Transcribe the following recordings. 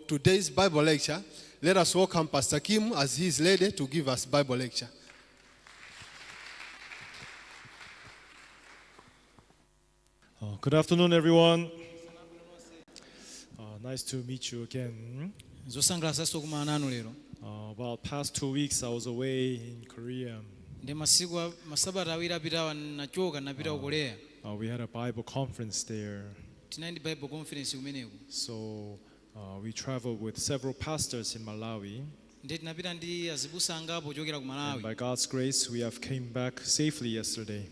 Today's Bible lecture. Let us welcome Pastor Kim as he is ready to give us Bible lecture. Good afternoon, everyone. Nice to meet you again. Zosangalatsanso kukumana nanu lero. About past 2 weeks, I was away in Korea. Ndi masiku a- masabata awiri apitawa nachoka napita ku Korea. We had a Bible conference there, Tinali ndi Bible conference kumeneko. So we traveled with several pastors in Malawi. Ndi tinapita ndi azibusa angapo kuchokera ku And Malawi. by God's grace, we have came back safely yesterday.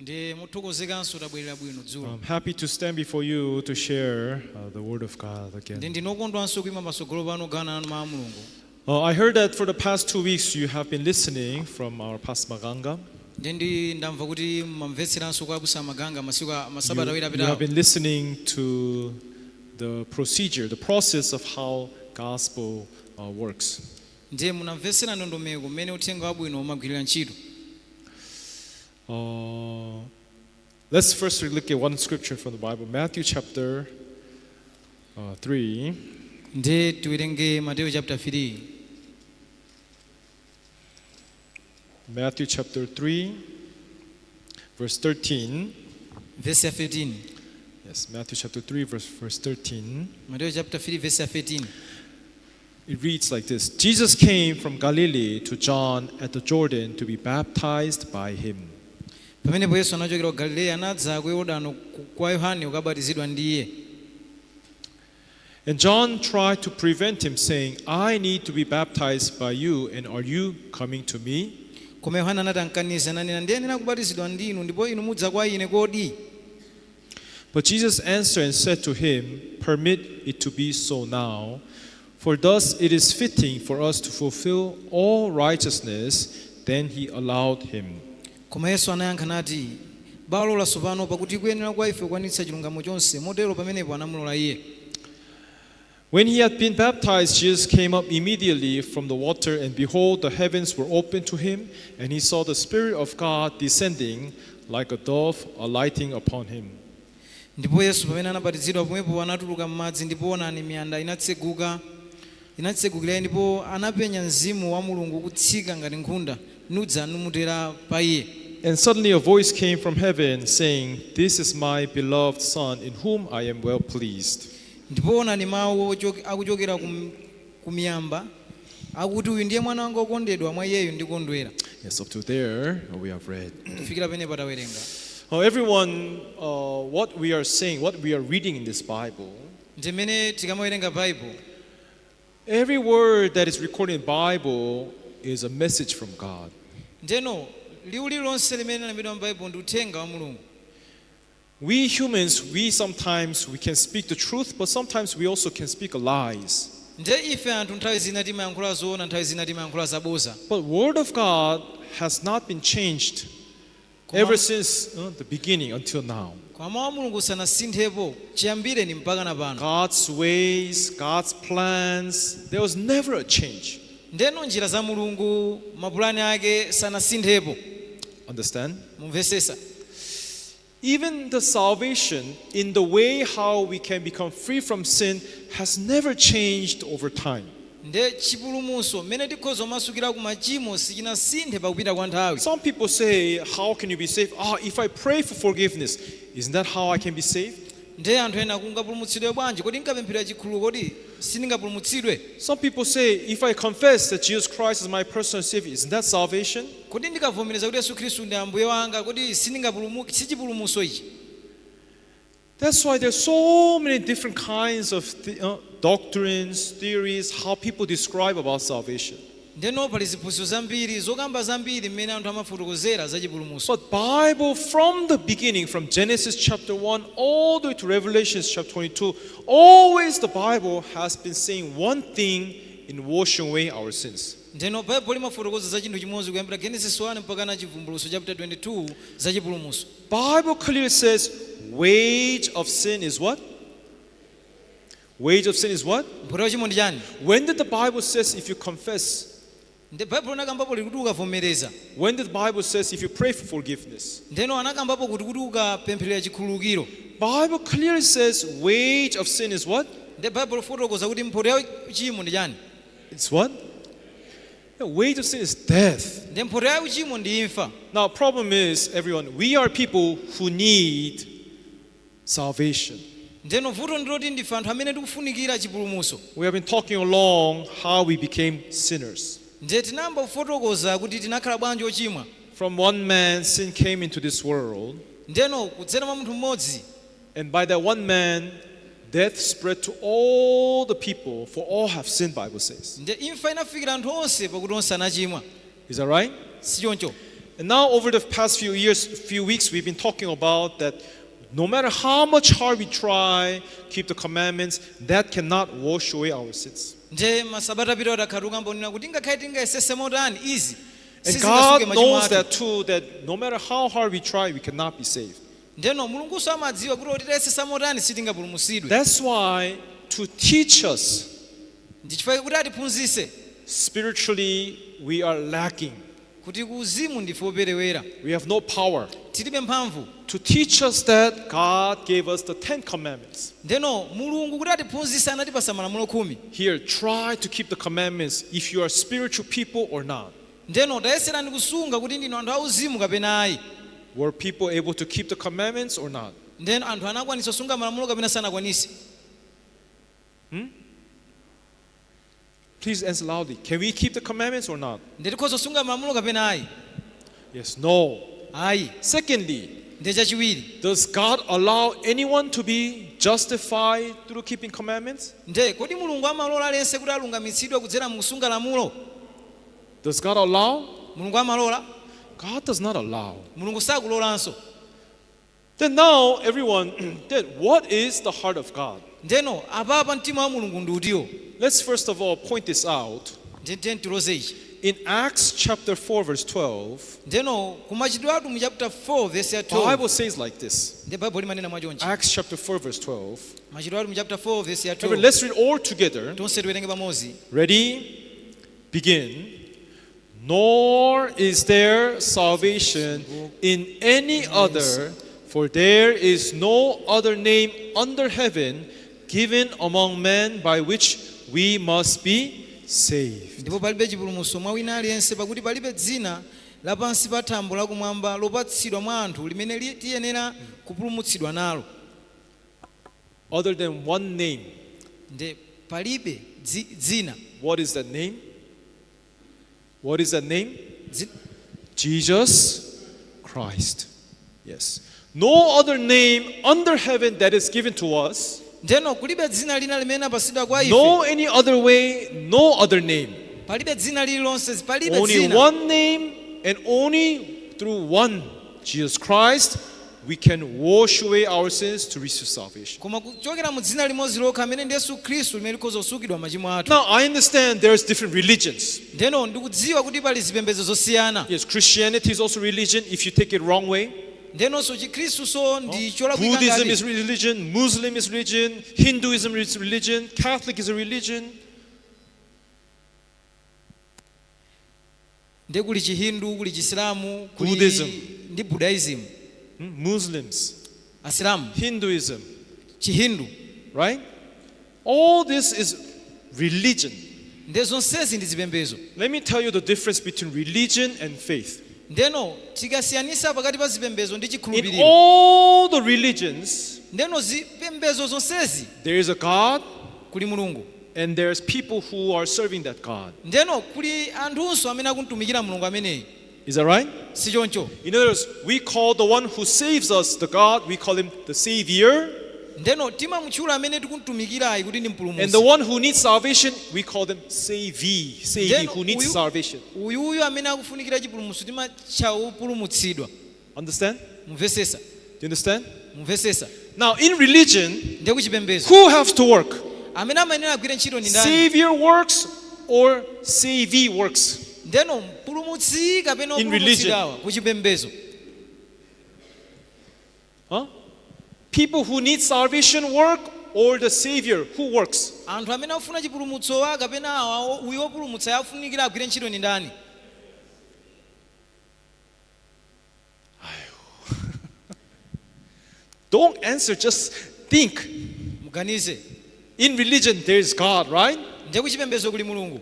Ndi mothokozekanso tabwerera bwino dzulo. I'm happy to stand before you to share the Word of God Ndi again. ndinokondwanso kuima patsogolo pano kugawana nanu mawu a Mulungu. I heard that for the past 2 weeks you have been listening from our Pastor Maganga. Ndi ndi ndamva kuti mamvetseranso kwa abusa Maganga masiku a- masabata awiri You have apitawo. Been listening to the procedure, the process of how gospel works. Ndiye munamvetsera ndondomeko mmene uthenga wabwino umagwirira ntchito. Let's first look at one scripture from the Bible, Matthew chapter 3. Ndiye tiwerenge Mateyu chapter 3. Matthew chapter 3, verse 13. Verse ya 13. Yes, Matthew chapter 3, verse 13. Mateyu chapter 3 verse ya 13. It reads like this: Jesus came from Galilee to John at the Jordan to be baptized by him. Pamenepo Yesu anachokera ku Galileya anadza ku Yorodano ku- kwa Yohane kukabatizidwa ndi iye. And John tried to prevent him, saying, "I need to be baptized by you, and are you coming to me?" Koma Yohane anati amkanize nanena ndiyenera kubatizidwa ndi inu ndipo inu mudza kwa ine kodi? But Jesus answered and said to him, "Permit it to be so now, for thus it is fitting for us to fulfill all righteousness." Then he allowed him. Koma Yesu anayankha nati balola tsopano pakuti kuyenera kwa ife kukwanitsa chilungamo chonse motero pamenepo anamulola iye. When he had been baptized, Jesus came up immediately from the water, and behold, the heavens were opened to him, and he saw the Spirit of God descending like a dove, alighting upon him. Ndipo Yesu pamene anabatizidwa pomwepo anatuluka m'madzi ndipo onani miyamba inatseguka inatsegukira ndipo anapenya mzimu wa Mulungu kutsika ngati nkhunda nudza numutera pa iye. And suddenly a voice came from heaven saying, "This is my beloved Son, in whom I am well pleased." Ndipo onani mawu ochoke- akuchokera kum- kumiyamba akuti uyu ndiye mwana wanga wokondedwa mwa iyeyu ndikondwera. Yes, up to there we have read. Kufikira pamene patawerenga. Everyone, what we are saying, what we are reading in this Bible, ndimene tikamawerenga Bible, every word that is recorded in Bible is a message from God. Ndeno liwu lililonse limene lalembedwa m'Bible ndi uthenga wa Mulungu. We humans, we sometimes we can speak the truth, but sometimes we also can speak lies. Nde ife anthu nthawi zina timayankhula zoona nthawi zina timayankhula zaboza. But word of God has not been changed ever since the beginning until now. Koma mawu a Mulungu sanasinthepo chiyambireni mpaka na pano. God's ways, God's plans, there was never a change. Ndeno njira za Mulungu mapulani ake sanasinthepo. Understand? Mumvesesa? Even the salvation, in the way how we can become free from sin, has never changed over time. Nde chipulumutso mmene tikhoza kumasukira ku machimo sichinasinthe pakupita kwa nthawi. Some people say, "How can you be saved?" "Ah, if I pray for forgiveness, isn't that how I can be saved?" Nde anthu ena kungapulumutsidwe bwanji kodi nkapemphera chikhululuko kodi sindingapulumutsidwe? Some people say, "If I confess that Jesus Christ is my personal Savior, isn't that salvation?" Kodi ndikavomereza kuti Yesu Khristu ndi ambuye wanga kodi sindingapulumuke sichipulumutso ichi? That's why there's so many different kinds of doctrines, theories, how people describe about salvation. Ndeno pali ziphunzitso zambiri zokamba zambiri mmene anthu amafotokozera za chipulumutso. But Bible, from the beginning, from Genesis chapter 1 all the way to Revelations chapter 22, always the Bible has been saying one thing in washing away our sins. Ndeno Baibulo limafotokoza za chinthu chimodzi kuyambira Genesis 1 mpaka na Chivumbulutso chapter 22 za chipulumutso. Bible clearly says wage of sin is what? Wage of sin is what? Mphotho ya uchimo ndi chani? When did the Bible says if you confess? Nde Baibulo anakambapo likuti ukavomereza. When did the Bible says if you pray for forgiveness? Ndeno anakambapo kuti kuti ukapempherera chikhululukiro. Bible clearly says wage of sin is what? Ndi Baibulo fotokoza kuti mphoto ya uchimo ndi chani? It's what? The wage of sin is death. Ndi mphoto ya uchimo ndi imfa. Now, problem is, everyone, we are people who need salvation. Ndeno vuto ndiloti ndife anthu amene tikufunikira chipulumutso. We have been talking along how we became sinners. Ndiye tinayamba kufotokoza kuti tinakhala bwanji ochimwa. From one man, sin came into this world, Ndeno kudzera mwa munthu mmodzi, and by that one man, death spread to all the people, for all have sinned, Bible says. Ndiye imfa inafikira anthu onse pakuti onse anachimwa. Is that right? Si choncho? And now, over the past few years, few weeks, we've been talking about that no matter how much hard we try, keep the commandments, that cannot wash away our sins. Ndiye masabata apita takhala tikambonena kuti ngakhale tingayesese motani izi And sizingasuke God machimo knows athu. That too, that no matter how hard we try, we cannot be saved. Ndeno Mulunguso amadziwa kuti titayesesa motani sitingapulumutsidwe. That's why, to teach us Ndi chifukwa kuti atiphunzitse spiritually, we are lacking. Kuti ku uzimu ndife operewera. We have no power. Tilibe mphamvu. To teach us that, God gave us the Ten Commandments. Ndeno Mulungu kuti atiphunzitse anatipasa malamulo khumi. Here, try to keep the commandments if you are spiritual people or not. Ndeno tayeserani kusunga kuti ndinu anthu auzimu kapena ayi. Were people able to keep the commandments or not? Ndeno anthu anakwanisa kusunga malamulo kapena sanakwanise? Please answer loudly. Can we keep the commandments or not? Ndiye tikhoza kusunga malamulo kapena ayi? Yes, no. Ayi. Secondly, Ndiye chachiwiri, does God allow anyone to be justified through keeping commandments? Ndiye kodi Mulungu amalola aliyense kuti alungamitsidwe kudzera mu kusunga lamulo? Does God allow? Mulungu amalola? God does not allow. Mulungu sakulolanso. Then now, everyone, then what is the heart of God? Ndeno apapa mtima wa Mulungu ndi utiwo? Let's first of all point this out. Ndiye tiloze ichi. In Acts chapter 4, verse 12, Ndeno kumachitidwe atumwi chapter 4 verse ya the 12, Bible says like this. Ndiye Baibulo limanena mwachonchi. Acts chapter 4, verse 12. Machitidwe atumwi chapter 4 verse ya Everyone, 12. let's read all together. Tonse tiwerenge pamodzi. Ready? Begin. Nor is there salvation in any other, for there is no other name under heaven given among men by which we must be saved. Ndipo palibe chipulumutso mwa wina aliyense pakuti palibe dzina lapansi pa thambo lakumwamba lopatsidwa mwa anthu limene tiyenera kupulumutsidwa nalo. Other than one name. Nde palibe dzina. What is that name? What is that name? Jesus Christ. Yes. No other name under heaven that is given to us. Ndeno kulibe dzina lina limene apatsidwa kwa ife. No any other way, no other name. Palibe dzina lililonse, palibe Only dzina. One name and only through one, Jesus Christ, we can wash away our sins to receive salvation. Koma kuchokera mu dzina limodzi lokha amene ndi Yesu Khristu limene likhoza kusukidwa machimo athu. Now I understand there's different religions. Ndeno ndikudziwa kuti pali zipembedzo zosiyana. Yes, Christianity is also religion if you take it wrong way. Ndenonso Chikhristuso ndi cholakwika Buddhism ngati. Is religion, Muslim is religion, Hinduism is religion, Catholic is a religion. Ndiye kuli Chihindu, kuli Chisilamu, kuli Buddhism. Ndi Buddhism. Muslims, Asilamu, Hinduism, Chihindu. Right? All this is religion. Ndiye zonsezi ndi zipembedzo. Let me tell you the difference between religion and faith. Ndeno tikasiyanisa pakati pa zipembedzo ndi In chikhulupiriro. All the religions, Ndeno zipembedzo zonsezi, there is a God kuli Mulungu, and there's people who are serving that God. Ndeno kuli anthunso amene akumtumikira Mulungu ameneyi. Is that right? Si choncho? In other words, we call the one who saves us the God, we call him the Savior. Ndeno timamutchula amene tikumtumikirayi kuti ndi And mpulumutsi. the one who needs salvation, we call them savee, savee, Then who needs salvation. Uyuyu amene akufunikira chipulumutso timatcha wopulumutsidwa. Understand? Mumvesesa? Do you understand? Mumvesesa? Now, in religion, Ndiye kuchipembedzo, who has to work? Amene amayenera agwire ntchito ndi ndani? Savior works or savee works? Ndeno mpulumutsi kapena In religion. opulumutsidwawa kuchipembedzo? Huh? People who need salvation work or the Savior who works? Anthu amene akufuna chipulumutsowa kapena awa uyu wopulumutsa afunikira agwire ntchito ndi ndani? Don't answer, just think. Muganize. In religion, there is God, right? Ndiye kuchipembedzo kuli Mulungu.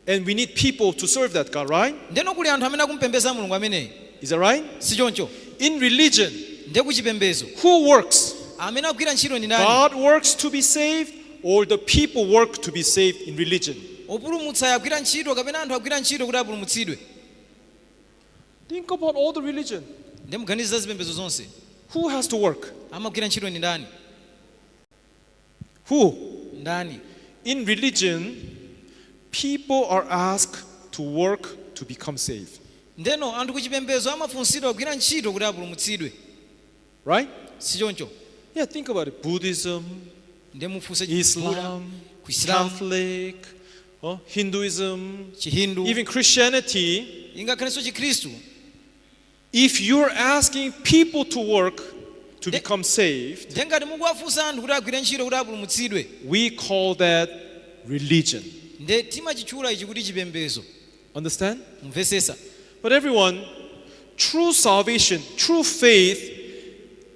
And we need people to serve that God, right? Ndeno kuli anthu amene akumpembedza Mulungu ameneyi. Is that right? Si choncho? In religion, Ndiye kuchipembedzo, who works? amene akugwira ntchito ndi ndani? God works to be saved, or the people work to be saved in religion? Opulumutsa agwira ntchito kapena anthu agwira ntchito kuti apulumutsidwe? Think about all the religion. Ndiye muganize za zipembedzo zonse. Who has to work? Amagwira ntchito ndi ndani? Who? Ndani? In religion, people are asked to work to become saved. Ndeno anthu kuchipembedzo amafunsidwa kugwira ntchito kuti apulumutsidwe. Right? Si choncho? Yeah, think about it. Buddhism, Ndiye mufunse Islam, ku Islam, Catholic, Hinduism, Chihindu, even Christianity. ingakhalenso Chikhristu. If you're asking people to work to become saved, Ndiye ngati mukuwafunsa anthu kuti agwire ntchito kuti apulumutsidwe, we call that religion. Ndiye timachitchula ichi kuti chipembedzo. Understand? Mumvesesa? But everyone, true salvation, true faith,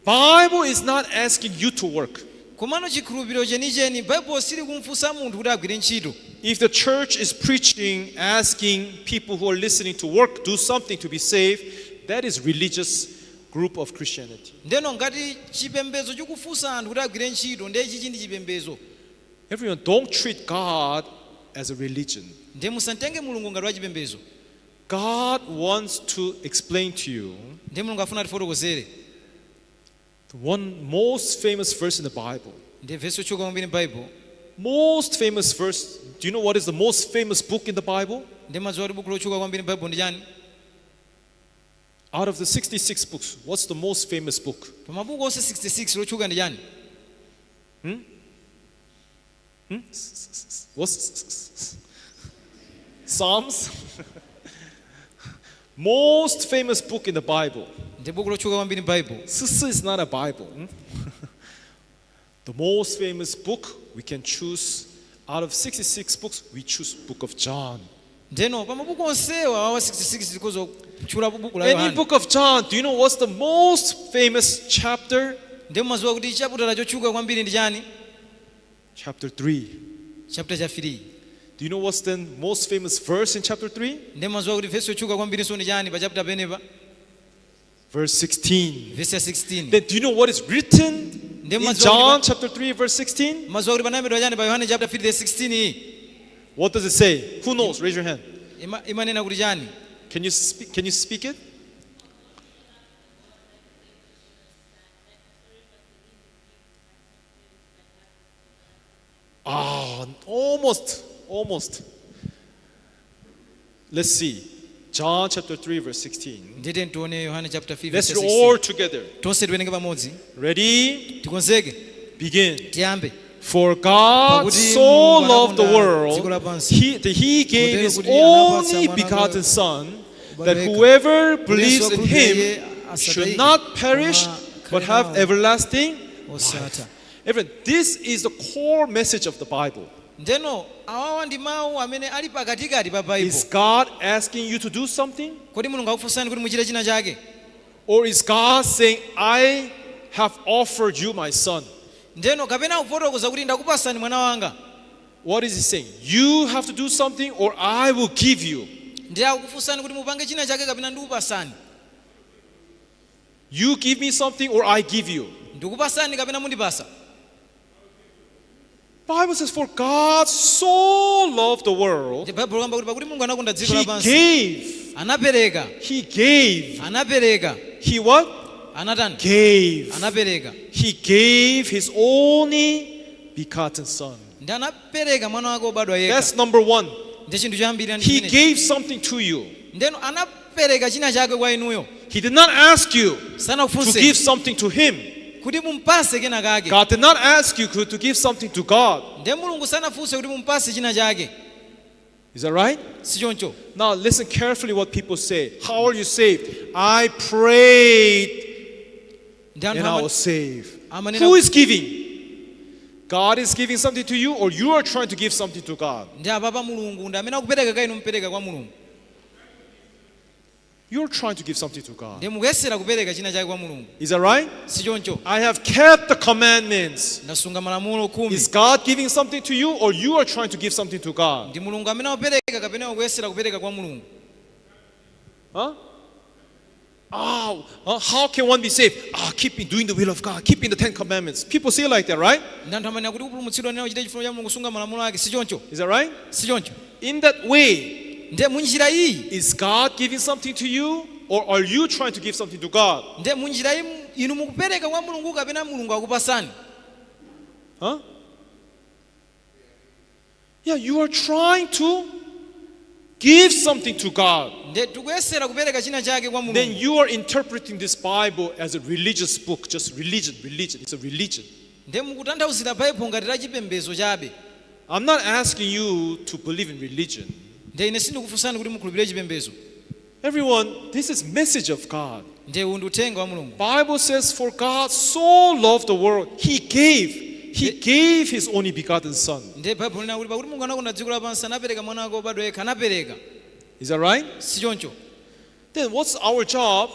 Bible is not asking you to work. Komano chikhulupiriro chenicheni, Baibulo sili kumfunsa munthu kuti agwire ntchito. If the church is preaching, asking people who are listening to work, do something to be saved, that is religious group of Christianity. Ndeno ngati chipembedzo chikufunsa anthu kuti agwire ntchito, ndiye chichi ndi chipembedzo. Everyone, don't treat God as a religion. Ndiye musatenge Mulungu ngati wa chipembedzo. God wants to explain to you Ndiye Mulungu afuna atifotokozere the one most famous verse in the Bible. Ndiye vesi yotchuka kwambiri m'Baibulo. Most famous verse. Do you know what is the most famous book in the Bible? Ndiye mumadziwa kuti buku lotchuka kwambiri m'Baibulo ndi chani? Out of the 66 books, what's the most famous book? Pa mabuku onse 66, lotchuka ndi chani? Hmm? What's Psalms? Most famous book in the Bible. Ndi buku lotchuka kwambiri m'Baibulo. This is not a Bible. The most famous book we can choose out of 66 books, we choose Book of John. Ndeno pa mabuku onsewa awa 66, tikhoza kutchulapo buku la And in Yohane. Book of John, do you know what's the most famous chapter? Ndiye mumadziwa kuti chaputala chotchuka kwambiri ndi chani? Chapter 3. Chapter cha 3. Do you know what's the most famous verse in chapter 3? Ndiye mumadziwa kuti vesi yotchuka kwambirinso ndi chani pa chapter penepa? Verse 16. Vesi ya 16. Then do you know what is written Ndiye in mumadziwa John kuti chapter 3, verse 16? Mumadziwa kuti panalembedwa chani pa Yohane chapter 3 verse 16 iyi? What does it say? Who knows? Raise your hand. Imanena kuti chani? Can you speak it? Ah, almost, almost. Let's see. John chapter 3, verse 16. Ndiye tione Yohane chapter 3 Let's verse read 16. all together. Tonse tiwerenge pamodzi. Ready? Tikonzeke. Begin. Tiyambe. For God Pakuti so Mulungu loved the anakonda world, dziko lapansi, that he gave kotero his kuti anapatsa only mwana begotten wake Son, that wobadwa yekha, whoever kuti believes in akhulupirira him iye should asatayike, not perish, koma but akhale have nawo everlasting osatha. life. Everyone, this is the core message of the Bible. Ndeno awawa ndi mawu amene ali pakatikati pa Is Baibulo. God asking you to do something? Kodi Mulungu akufunsani kuti muchite china chake? Or is God saying, "I have offered you my son"? Ndeno kapena akufotokoza kuti ndakupasani mwana wanga? What is he saying? You have to do something or I will give you. Ndiye akufunsani kuti mupange china chake kapena ndikupasani. You give me something or I give you. Ndikupasani kapena mundipasa. Bible says, "For God so loved the world, Ndi Baibulo kamba kuti pakuti Mulungu anakonda dziko He lapansi, gave." Anapereka. He gave. Anapereka. He what? Anatani? Gave. Anapereka. He gave his only begotten son. Ndi anapereka mwana wake wobadwa yekha. That's number one. Ndi chinthu choyambirira ndi He chimenechi. gave something to you. Ndeno anapereka china chake kwa inuyo. He did not ask you to Sanakufunse give something to him. kuti mumpase kena kake. God did not ask you to give something to God. Ndiye Mulungu sanafunse kuti mumpase china chake. Is that right? Si choncho? Now listen carefully what people say. How are you saved? I prayed Ndi anthu and I was saved. amanena. Who is giving? God is giving something to you, or you are trying to give something to God? Ndi apapa, Mulungu ndi amene akupereka kapena inu mupereka kwa Mulungu? You're trying to give something to God. Ndiye mukuyesera kupereka china chake kwa Mulungu. Is that right? Si choncho? I have kept the commandments. Ndasunga malamulo 10. Is God giving something to you, or you are trying to give something to God? Ndi Mulungu amene akupereka kapena ukuyesera kupereka kwa Mulungu? Huh? How can one be saved? Keeping doing the will of God, keeping the Ten Commandments. People say it like that, right? Ndi anthu amene akuti kupulumutsidwa ndi kuchita chifuniro cha Mulungu, kusunga malamulo ake. Si choncho? Is that right? Si choncho? In that way, Ndiye munjira iyi, is God giving something to you, or are you trying to give something to God? Ndiye munjira iyi inu mukupereka kwa Mulungu kapena Mulungu akupasani? Huh? Yeah, you are trying to give something to God. Ndiye tikuyesera kupereka china chake kwa Then Mulungu. you are interpreting this Bible as a religious book, just religion, religion. It's a religion. Ndiye mukutanthauzira Baibulo ngati la chipembedzo chabe. I'm not asking you to believe in religion. Ndiye ine sindikufunsani kuti mukhulupirire chipembedzo. Everyone, this is message of God. Ndiye uwu ndi uthenga wa Mulungu. Bible says, "For God so loved the world, He gave His only begotten Son." Ndiye Baibulo linena kuti pakuti Mulungu anakonda dziko lapansi anapereka mwana wake wobadwa yekha, anapereka. Is that right? Si choncho? Then what's our job?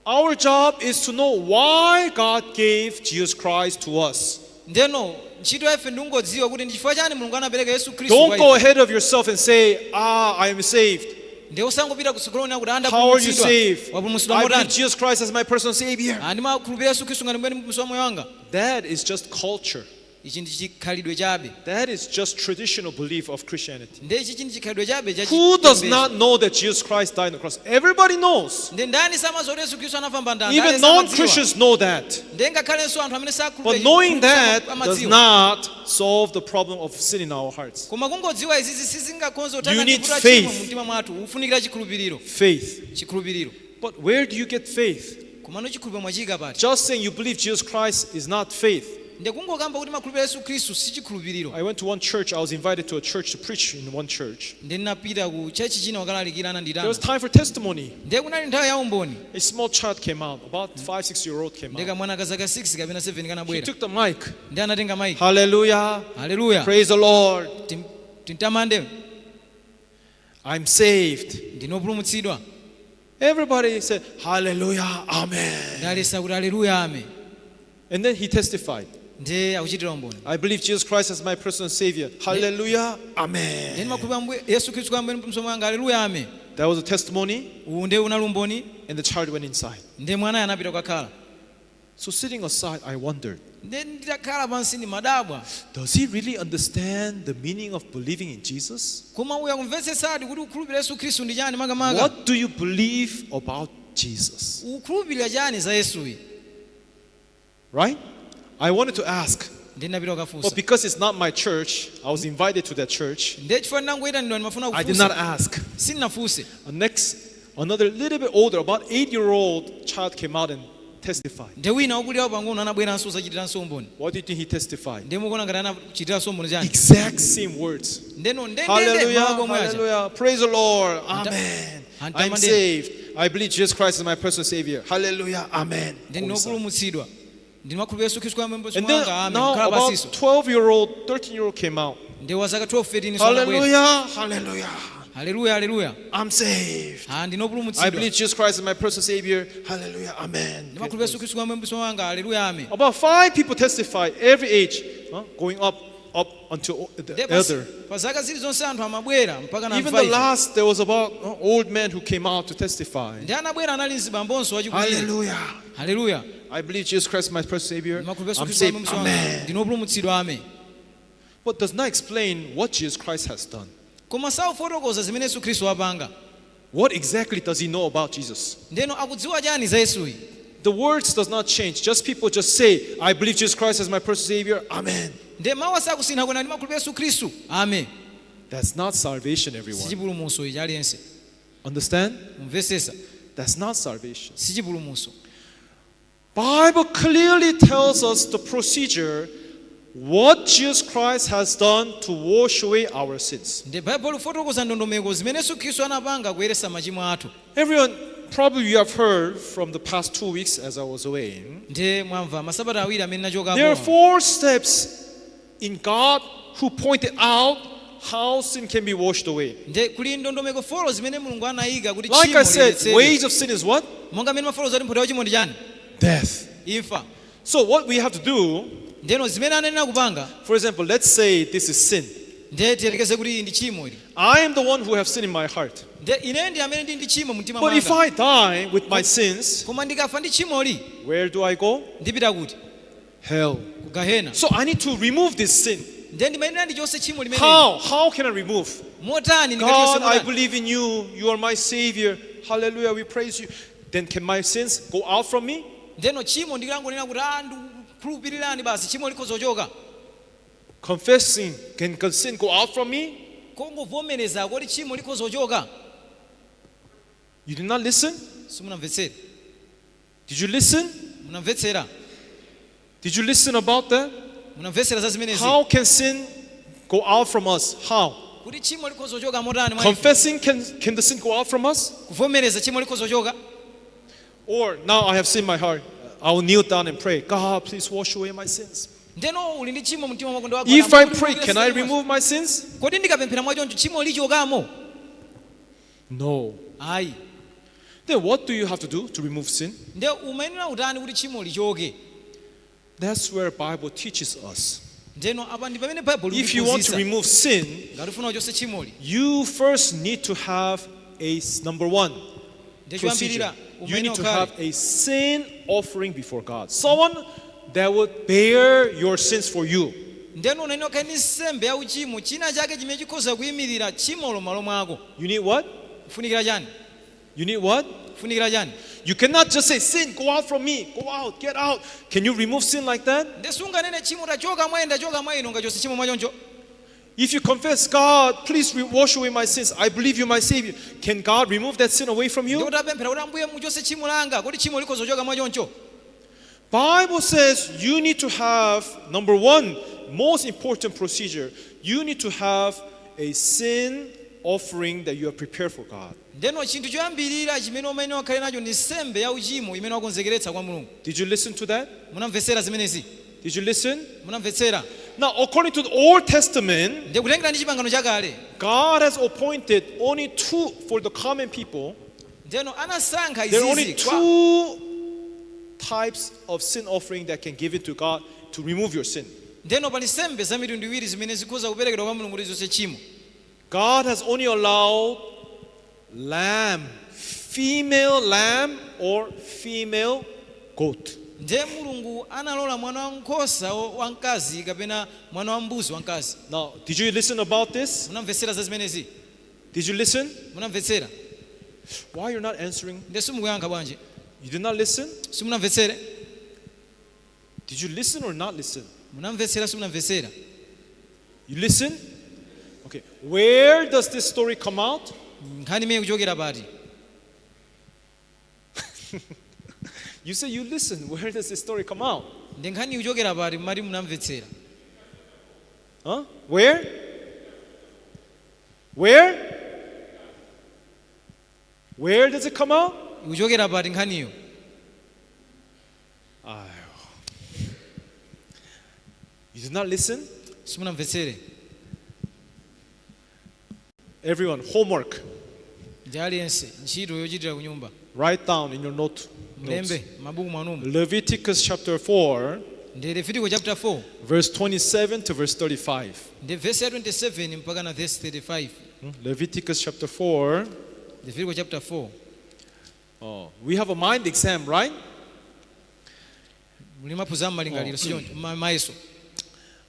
Our job is to know why God gave Jesus Christ to us. Ndeno ntchito yafe ndikungodziwa kuti ndi chifukwa chani Mulungu anapereka Yesu Khristu Don't kwa go ife. ahead of yourself and say, "Ah, I am saved." Ndiye usangopita kutsogolo kunena kuti How are you andapulumutsidwa. saved? Wapulumutsidwa I believe motani? Jesus Christ as my personal savior. Ah, ndimakhulupirira Yesu Khristu ngati mpulumutsi wa moyo wanga. That is just culture. Ichi ndi chikhalidwe chabe. That is just traditional belief of Christianity. Ndiye ichi ndi chikhalidwe chabe cha Who does chipembedzo. not know that Jesus Christ died on the cross? Everybody knows. Ndiye ndani samadziwa kuti Yesu Khristu anafa pamtanda? Even non Christians know that. Ndiye ngakhalenso anthu amene But sakhulupirira knowing that does amadziwa. not solve the problem of sin in our hearts. Koma kungodziwa izizi sizingakonze You need kuthana faith. tchimo mu mtima mwathu. Ufunikira chikhulupiriro. Faith. Chikhulupiriro. But where do you get faith? Komano chikhulupiriro mwachiyika pati? Just saying you believe Jesus Christ is not faith. Ndiye kungokamba kuti makhulupirira Yesu Khristu si chikhulupiriro. I went to one church, I was invited to a church to preach in one church. Ndiye ndinapita ku church china wakalalikira There ananditana. was time for testimony. Ndiye kunali nthawi ya umboni. A small child came out, about 5, 6 year old came Ndiye out. kamwana ka zaka 6 kapena 7 He kanabwera. took the mic. Ndiye anatenga maiki. Hallelujah. Haleluya. Praise the Lord. Tintamande. I'm saved. Ndinopulumutsidwa. Everybody said, "Hallelujah, Amen." Ndalesa kuti haleluya amen. And then he testified, Ndiye akuchitira umboni. "I believe Jesus Christ as my personal Savior. Hallelujah, Amen." Ndiye ndimakhulupirira Ambuye Yesu Khristu kwa Ambuye mpulumutsi wanga, haleluya amen. That was a testimony, Uwu ndiye unali umboni. and the child went inside. Ndiye mwanayo anapita kukakhala. So sitting aside, I wondered, Ndiye nditakhala pansi ndimadabwa. does he really understand the meaning of believing in Jesus? Koma uyu akumvetsetsadi kuti kukhulupirira Yesu Khristu ndi chani makamaka? What do you believe about Jesus? Ukukhulupirira chani za Yesuyi? Right? I wanted to ask, Ndiye ndinapita but kukafunsa. because it's not my church, I was invited to that church. Ndiye chifukwa ndinangoyitanidwa ndimafuna I did not kufunsa. ask. Sindinafunse. Next, another little bit older, about 8-year-old child came out and testified. Ndiye wina wokulirapo pang'ono anabweranso kuzachitiranso umboni. What do you think he testified? Ndiye mukuona ngati anachitiranso umboni chani? Exact same words. Ndeno ndendende Hallelujah, mawu omwe aja. hallelujah. Praise the Lord. Amen. I'm Antamandeni. saved. I believe Jesus Christ is my personal Savior. Hallelujah. Amen. Ndiye ndinopulumutsidwa, ndimakhulupirira Yesu Khristu kwa Ambuye And then wanga, amen. now Kukhala about pasiso. 12-year-old, 13-year-old came out. Ndiye wa zaka 12 13 so anabwera. Hallelujah. Hallelujah. Haleluya, haleluya. I'm saved. Ah, I ndinopulumutsidwa. believe Jesus Christ is my personal Savior. Hallelujah. Amen. Ndimakhulupirira Yesu Khristu kwa Ambuye wanga, haleluya, amen. About five people testify, every age, going up, up until the Ndiye elder. pa zaka zilizonse anthu amabwera mpaka na Even the 5. last, there was about old man who came out to testify. Ndiye anabwera anali mzibambonso wachikulire. Hallelujah. Haleluya. I believe Jesus Christ is my personal Savior. Ndimakhulupirira Yesu I'm Khristu kwa saved. Ambuye wanga, Amen. ndinopulumutsidwa, amen. But does not explain what Jesus Christ has done. Koma saufotokoza zimene Yesu Khristu wapanga. What exactly does he know about Jesus? Ndeno akudziwa chani za Yesuyi? The words does not change. Just people just say, "I believe Jesus Christ as my personal Savior. Amen." Ndiye mawu asakusintha kwena ndimakhulupirira Yesu Khristu, amen. That's not salvation, everyone. Sichipulumutso ichi aliyense. Understand? Mumvesesa? That's not salvation. Sichipulumutso. Bible clearly tells us the procedure, what Jesus Christ has done to wash away our sins. Ndi Baibulo lifotokoza ndondomeko zimene Yesu Khristu anapanga kuyeretsa machimo athu. Everyone, probably you have heard from the past 2 weeks as I was away. Ndiye mwamva masabata 2 amene There are nachokapo. four steps in God who pointed out how sin can be washed away. Nde kuli ndondomeko four zimene Mulungu anayika kuti Like tchimo I said, liyeretsedwe. Wage of sin is what? Monga mmene mafotokoza kuti mphotho ya uchimo ndi chani? Death. Imfa. So what we have to do, Ndeno zimene ananena kupanga, for example, let's say this is sin. Nde tiyerekeze kuti iyi ndi tchimo ili. I am the one who have sin in my heart. Nde ine ndi amene ndili ndi tchimo mtima But if mwanga. I die with my sins, Koma ndikafa ndi tchimoli, where do I go? Ndipita kuti? Hell. Ku gahena. So I need to remove this sin. Nde ndimayenera ndichotse tchimo limeneli. How? How can I remove? Motani ndingachotse? God, I Motani? Believe in you. You are my savior. Hallelujah. We praise you. Then can my sins go out from me? Ndeno tchimo ndikangonena kuti ah ndikukhulupirirani basi tchimo likhoza kuchoka? Confessing, can sin go out from me? Kongovomereza kuti tchimo likhoza kuchoka? You did not listen? Simunamvetsere. Did you listen? Munamvetsera? Did you listen about that? Munamvetsera za zimenezi? How can sin go out from us? How? Kuti tchimo likhoza kuchoka motani mwa ife? Confessing, can the sin go out from us? Kuvomereza tchimo likhoza kuchoka? Or now I have sin in my heart. I will kneel down and pray, "God, please wash away my sins." Ndeno uli ndi tchimo mtima mwako ndi If I pray, can I remove my sins? Kodi ndikapemphera mwachoncho tchimo lichokamo? No. Ayi. Then what do you have to do to remove sin? Nde umayenera utani kuti tchimo lichoke? That's where Bible teaches us. Ndeno apa ndi pamene Baibulo If you want to likuphunzitsa. Remove sin, Ngati ufuna uchotse tchimoli, you first need to have a number one nde procedure. choyambirira You umayenera need to ukhale have a sin offering before God. Someone that would bear your sins for you. Ndeno unayenera ukhale ndi nsembe ya uchimo china chake chimene chikhoza kuyimirira tchimolo malo mwako. You need what? Kufunikira chani? You need what? Kufunikira chani? You cannot just say, "Sin, go out from me, go out, get out." Can you remove sin like that? Nde sunganene tchimo tachoka mwa ine tachoka mwa ine ungachotse tchimo mwachoncho? If you confess, "God, please wash away my sins. I believe you're my Savior." Can God remove that sin away from Ndi you? utapemphera kuti ambuye muchotse tchimo langa kuti tchimo likhoza kuchoka mwachoncho? Bible says you need to have, number one, most important procedure. You need to have a sin offering that you have prepared for God. Ndeno chinthu choyambirira chimene umayenera ukhale nacho ndi nsembe ya uchimo imene wakonzekeretsa kwa Mulungu. Did you listen to that? Munamvetsera zimenezi? Did you listen? Munamvetsera? Now, according to the Old Testament, Ndi kutengera ndi chipangano chakale, God has appointed only two for the common people. Ndeno anasankha There are only izizi kwa two types of sin offering that can give it to God to remove your sin. Ndeno pali nsembe za mitundu iwiri zimene zikhoza kuperekedwa kwa Mulungu kuti zichotse tchimo. God has only allowed lamb, female lamb or female goat. Ndiye Mulungu analola mwana wankhosa wamkazi kapena mwana wa mbuzi wamkazi. Now, did you listen about this? Munamvetsera za zimenezi? Did you listen? Munamvetsera? Why you're not answering? Ndiye simukuyankha bwanji? You did not listen? Simunamvetsere? Did you listen or not listen? Munamvetsera simunamvetsera? You listen? Okay. Where does this story come out? Nkhani imene kuchokera pati? You say you listen. Where does this story come out? Ndi nkhani ikuchokera pati mumati munamvetsera? Huh? Where? Where? Where does it come out? Ikuchokera pati nkhaniyo? Ayo. You did not listen? Simunamvetsere? Everyone, homework. Ndi aliyense ntchito yochitira ku nyumba. Write down in your notes. Mlembe mabuku mwanumo. Leviticus chapter 4, Ndi Levitico chapter 4, verse 27 to verse 35. Ndi verse ya 27 mpaka na verse 35. Leviticus chapter 4. Levitico chapter 4. Oh, we have a mind exam, right? Muli maphunziro malingaliro sichoncho mayeso?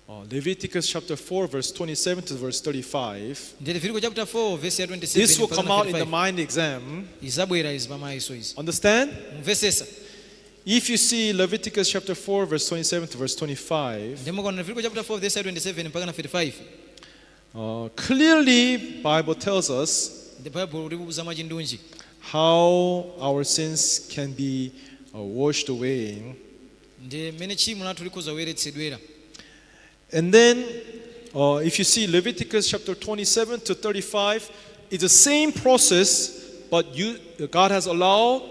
Oh, Leviticus chapter 4, verse 27 to verse 35. Ndi Levitico chapter 4 verse ya 27 This will mpaka come na out in the 35. Mind exam. Izabwera izi pa mayeso izi. Understand? Mumvesesa? If you see Leviticus chapter 4, verse 27 to verse 25, Ndi mukaona Levitico chapter 4 verse ya 27 mpaka na 35, clearly Bible tells us ndi Bible likuuza mwachindunji how our sins can be washed away. Ndi mmene tchimo lathu likhoza kuyeretsedwera. And then, if you see Leviticus chapter 27 to 35, it's the same process, but God has allowed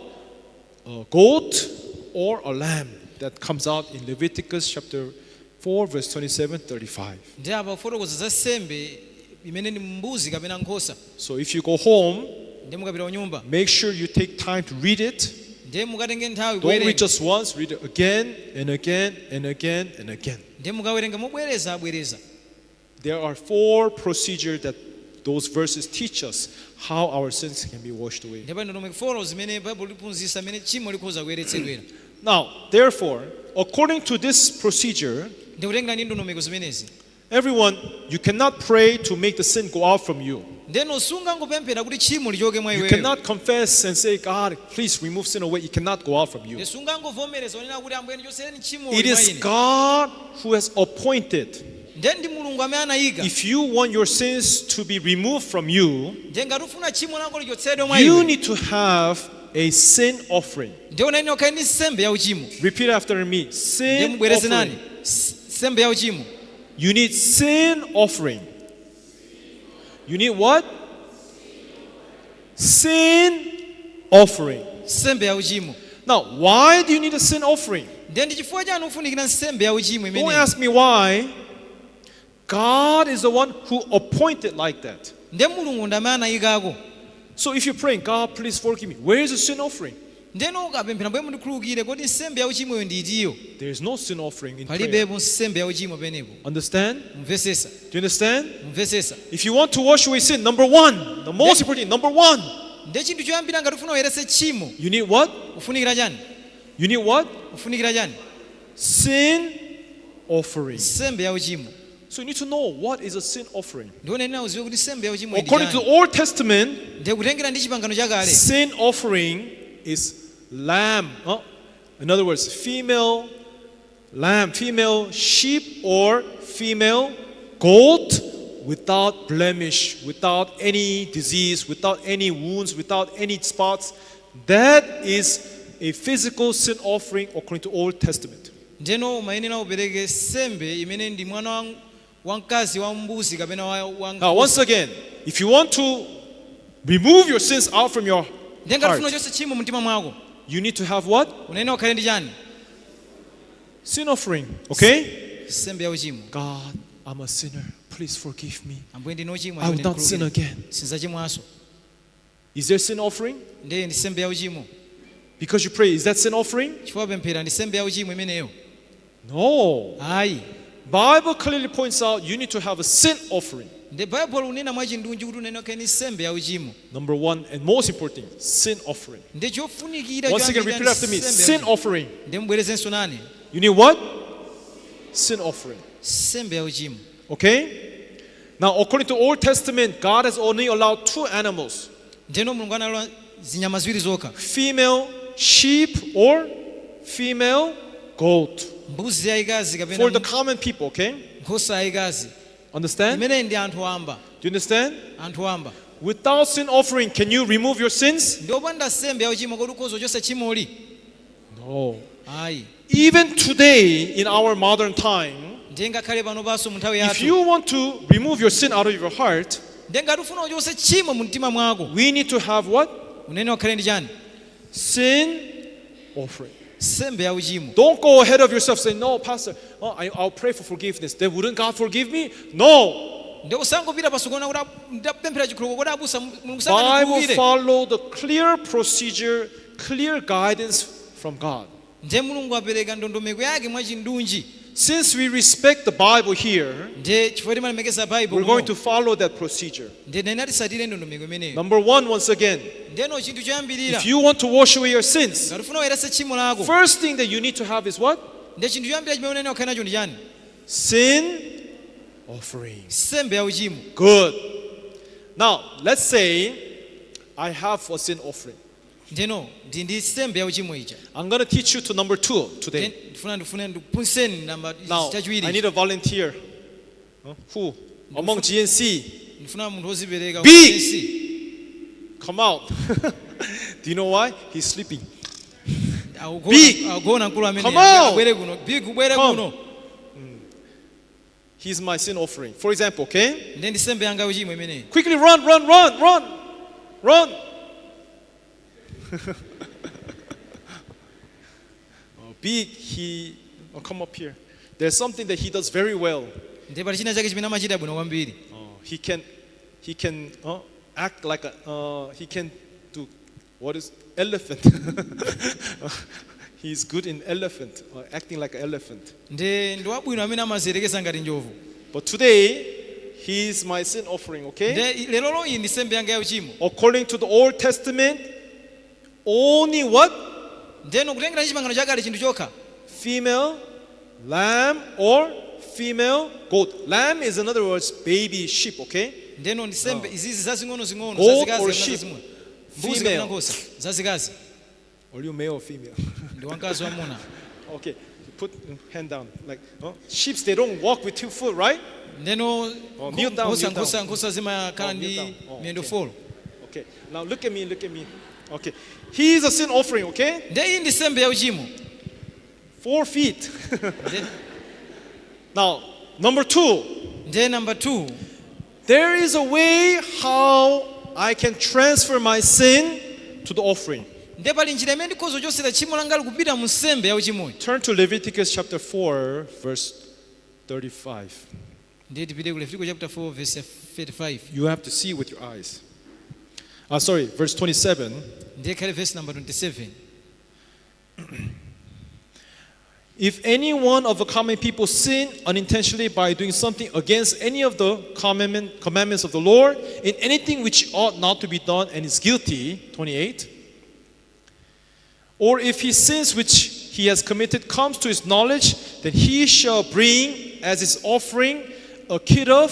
a goat or a lamb that comes out in Leviticus chapter 4, verse 27 35. Ndi apa kufotokoza za nsembe Imene ndi mbuzi kapena nkhosa. So if you go home, Ndiye mukapita kunyumba, make sure you take time to read it. Ndiye mukatenge nthawi Don't read kuwerenga. just once, read it again and again and again and again. Ndiye mukawerenga mobwereza abwereza. There are four procedures that those verses teach us how our sins can be washed away. Ndiye pali ndondomeko 4 zimene Baibulo liphunzitsa imene tchimo likhoza kuyeretsedwera. Now, therefore, according to this procedure, Ndikutengera ndi ndondomeko zimenezi, everyone, you cannot pray to make the sin go out from you. Ndeno sungangopemphera kuti tchimo lichoke mwa You iweyo. cannot confess and say, "God, please remove sin away." It cannot go out from you. Ndiye sungangovomereza onena kuti Ambuye ndichotsereni tchimo It mwa is ine. God who has appointed. Ndiye ndi Mulungu amene anayika. If you want your sins to be removed from you, Ndiye ngati ufuna tchimo lako lichotsedwe mwa you iwe, need to have a sin offering. Ndiye unayenera ukhale ndi nsembe ya uchimo. Repeat after me. Ndiye Sin mubwereze nane. offering. Nsembe ya uchimo. You need sin offering. You need what? Sin offering. Nsembe ya uchimo. Now, why do you need a sin offering? Ndiye ndi chifukwa chani ufunikira nsembe ya uchimo Don't imeneyi? ask me why. God is the one who appointed like that. Ndiye Mulungu ndi amene anayikako. So if you're praying, "God, please forgive me," where is the sin offering? Ndeno ukapemphera Ambuye mundikhululukire, kodi nsembe ya uchimoyo ndi itiyo? There is no sin offering in prayer. Palibepo nsembe ya uchimo penepo. Understand? Mumvesesa? Do you understand? Mumvesesa? If you want to wash away sin, number one, the most important, number one, Ndiye chinthu choyambira ngati ufuna uyeretse tchimo, you need what? Ufunikira chani? You need what? Ufunikira chani? Sin offering. Nsembe ya uchimo. So you need to know what is a sin offering. Ndiye unayenera uziwe kuti nsembe ya uchimo ndi According to chani. the Old Testament, Ndiye kutengera ndi chipangano chakale, sin offering is lamb. Huh? In other words, female lamb, female sheep, or female goat without blemish, without any disease, without any wounds, without any spots. That is a physical sin offering according to Old Testament. Ndeno umayenera upereke nsembe imene ndi mwana wamkazi wa mbuzi kapena wa Now, once again, if you want to remove your sins out from your Ndiye ngati ufuna heart, uchotse tchimo mumtima mwako, you need to have what? Unayenera ukhale ndi chani? Sin offering. Okay? Nsembe ya uchimo. "God, I'm a sinner. Please forgive me. Ambuye ndine ochimwa, I will not sin again." sinzachimwanso. Is there sin offering? Ndiye ndi nsembe ya uchimo? Because you pray, is that sin offering? Chifukwa pemphera, ndi nsembe ya uchimo imeneyo? No. Ayi. Bible clearly points out you need to have a sin offering. Ndi Baibulo unena mwachindunji kuti unayenera ukhale ndi nsembe ya uchimo. Number one and most important, sin offering. Ndi chofunikira Once again, choyambirira repeat after me. nsembe ya Sin uchimo. offering. Ndiye mubwerezenso nane. You need what? Sin offering. Nsembe ya uchimo. Okay? Now, according to Old Testament, God has only allowed two animals: Ndeno Mulungu analola zinyama ziwiri zokha, female sheep or female goat. Mbuzi yayikazi For kapena the common people, okay? nkhosa yayikazi. Understand? Imeneyi ndi anthu wamba. Do you understand? Anthu wamba. Without sin offering, can you remove your sins? Ndi opanda nsembe ya uchimo, kodi ukhoza kuchotsa tchimoli? No. Ayi. Even today, in our modern time, Ndiye ngakhale pano panso mu nthawi if yathu, you want to remove your sin out of your heart, ndiye ngati ufuna uchotse tchimo mu mtima mwako, we need to have what? Unayenera ukhale ndi chani? Sin offering. Nsembe ya uchimo. Don't go ahead of yourself saying, "No, Pastor, oh, I'll pray for forgiveness. Then wouldn't God forgive me?" No. Ndiye usangopita pasukona kuti ndapemphera chikhululuko, kodi abusa Mulungu Bible sangandikhululukire? follow the clear procedure, clear guidance from God. Ndiye Mulungu apereka ndondomeko yake mwachindunji. Since we respect the Bible here, Ndiye chifukwa timalemekeza Baibulo, we're going to follow that procedure. Ndiye nena tisatire ndondomeko imeneyo. Number one, once again, Ndeno chinthu choyambirira, if you want to wash away your sins, ngati ufuna uyeretse tchimo lako, first thing that you need to have is what? Ndiye chinthu choyambirira chimene unayenera ukhale nacho ndi chani? Sin offering. Nsembe ya uchimo. Good. Now, let's say I have a sin offering. Ndeno ndi nsembe ya uchimo ija. I'm going to teach you to number two today. Ndiye ndifuna ndifune ndikuphunzitseni namba Now, I chachiwiri. need a volunteer. Huh? Who? Among GNC, Ndifuna munthu wozipereka. B. Ku Come out. Do you know why? He's sleeping. Akugona. Big. Akugona mkulu amene. Come on. Abwere kuno big, ubwere Come. kuno. He's my sin offering. For example, okay? Ndiye ndi nsembe yanga ya uchimo imeneyi. Quickly run, run, run, run, run. Oh, Big, he, oh, come up here. There's something that he does very well. Ndiye pali china chake chimene amachita bwino kwambiri. Oh, he can He can act like a he can do what is elephant. He's good in elephant, acting like an elephant. Ndi ndi wabwino amene amaziyerekeza ngati njovu. But today, he's my sin offering, okay? Nde lero iyi ndi nsembe yanga yauchimo. According to the Old Testament, only what? Ndeno kutengera ndi chipangano chakale chinthu chokha Female lamb or female goat. Lamb is, in other words, baby sheep, okay? Ndeno ndi nsembe izizi zazing'ono-zing'ono Goat zazikazi or kapena sheep? zazimuna, mbuzi Female. kapena nkhosa zazikazi. Are you male or female? Ndi wamkazi wamuna. Okay, put hand down. Like, oh, sheep, they don't walk with 2 foot, right? Ndeno Oh, kneel down, nkhosa kneel down. nkhosa nkhosa zimakhala Oh, kneel ndi down. Oh, miyendo okay. 4. Okay, now look at me, look at me. Okay, he's a sin offering, okay? Nde iyi ndi nsembe yauchimo. 4 feet. Nde- Now, number two, nde namba 2, there is a way how I can transfer my sin to the offering. Nde pali njira imene ndikhoza kuchotsera tchimo langa likupita mu nsembe yauchimoyi. Turn to Leviticus chapter 4, verse 35. Ndiye tipite ku Levitico chapter 4 verse 35. You have to see with your eyes. Sorry, verse 27. Ndiye khale verse number 27. If any one of the common people sin unintentionally by doing something against any of the commandments of the Lord, in anything which ought not to be done, and is guilty, 28. Or if his sins which he has committed comes to his knowledge, then he shall bring as his offering a kid of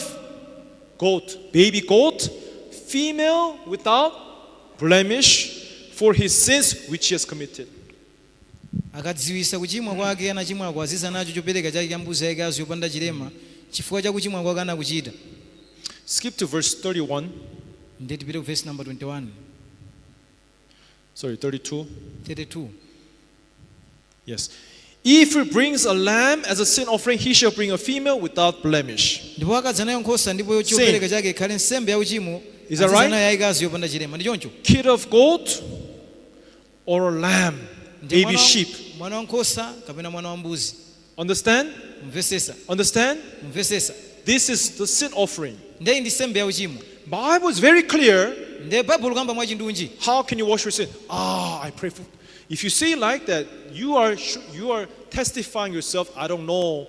goat, baby goat, female without blemish, for his sins which he has committed. Akadziwisa kuchimwa kwake anachimwako aziza nacho chopereka chake cha mbuzi yayikazi yopanda chilema chifukwa cha kuchimwa kwake anakuchita. Skip to verse 31. Ndiye tipite ku verse number 21. Sorry, 32. 32. Yes. If he brings a lamb as a sin offering, he shall bring a female without blemish. Ndipo akadza nayo nkhosa ndipo chopereka chake ikhale nsembe yauchimo Is that aziza right? nayo yayikazi yopanda chilema ndi choncho. Kid of goat or a lamb, Ndi baby mwana wa- sheep. Mwana wa nkhosa kapena mwana wa mbuzi. Understand? Mvesesa? Understand? Mvesesa? This is the sin offering. Ndiye ndi nsembe yauchimo. Bible is very clear. Ndiye baibulo kamba mwachindunji. How can you wash your sin? Ah, I pray for. If you say like that, you are testifying yourself. I don't know